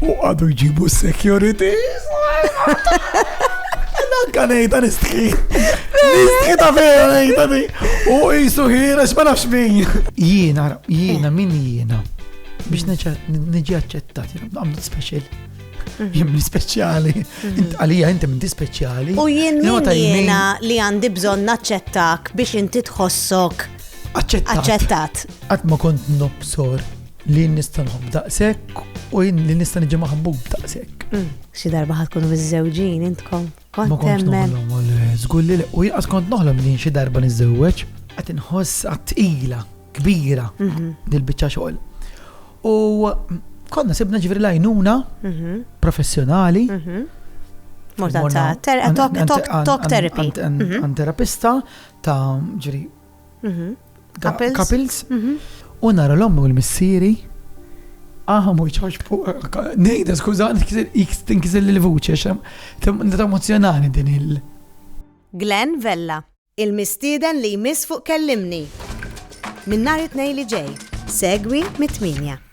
U għadu jġibu security. Anka nejta nistħi. Nistħi ta' vera nejta di. U jisu ħira ma nafx min. Jiena, jiena, min jiena. Biex niġi aċċettat, I'm not special. Mhm. Jien speċjali. Mhm. Għalija inti minti speċjali. U jien min jiena li għandi bżonn naċċettak biex inti tħossok aċċettat. Qatt ma kont nobsor li nista' nħobb daqshekk u jien li nista' niġi maħbub daqshekk. Mm. Xi darba ħad tkunu miżżewġin intkom. Kont ma kontx noħlom, żgur li u jien kont noħlom li xi darba niżżewweġ, qed inħoss tqila kbira mhm. dil-biċċa xogħol. U konna sibna ġifieri lajnuna mhm. professjonali. Mhm. Talk therapy. Għand terapista ta' ġifieri mhm. couples. U nara l-ommi u l-missieri Ah, mu jċoċ Nejda, skuża, tinkizel l-vuċi, għax emozjonali din il- Glenn Vella. Il-mistieden li jmiss fuq Kellimni. Minn nhar it-Tnejn li ġej. Segwi mit-8.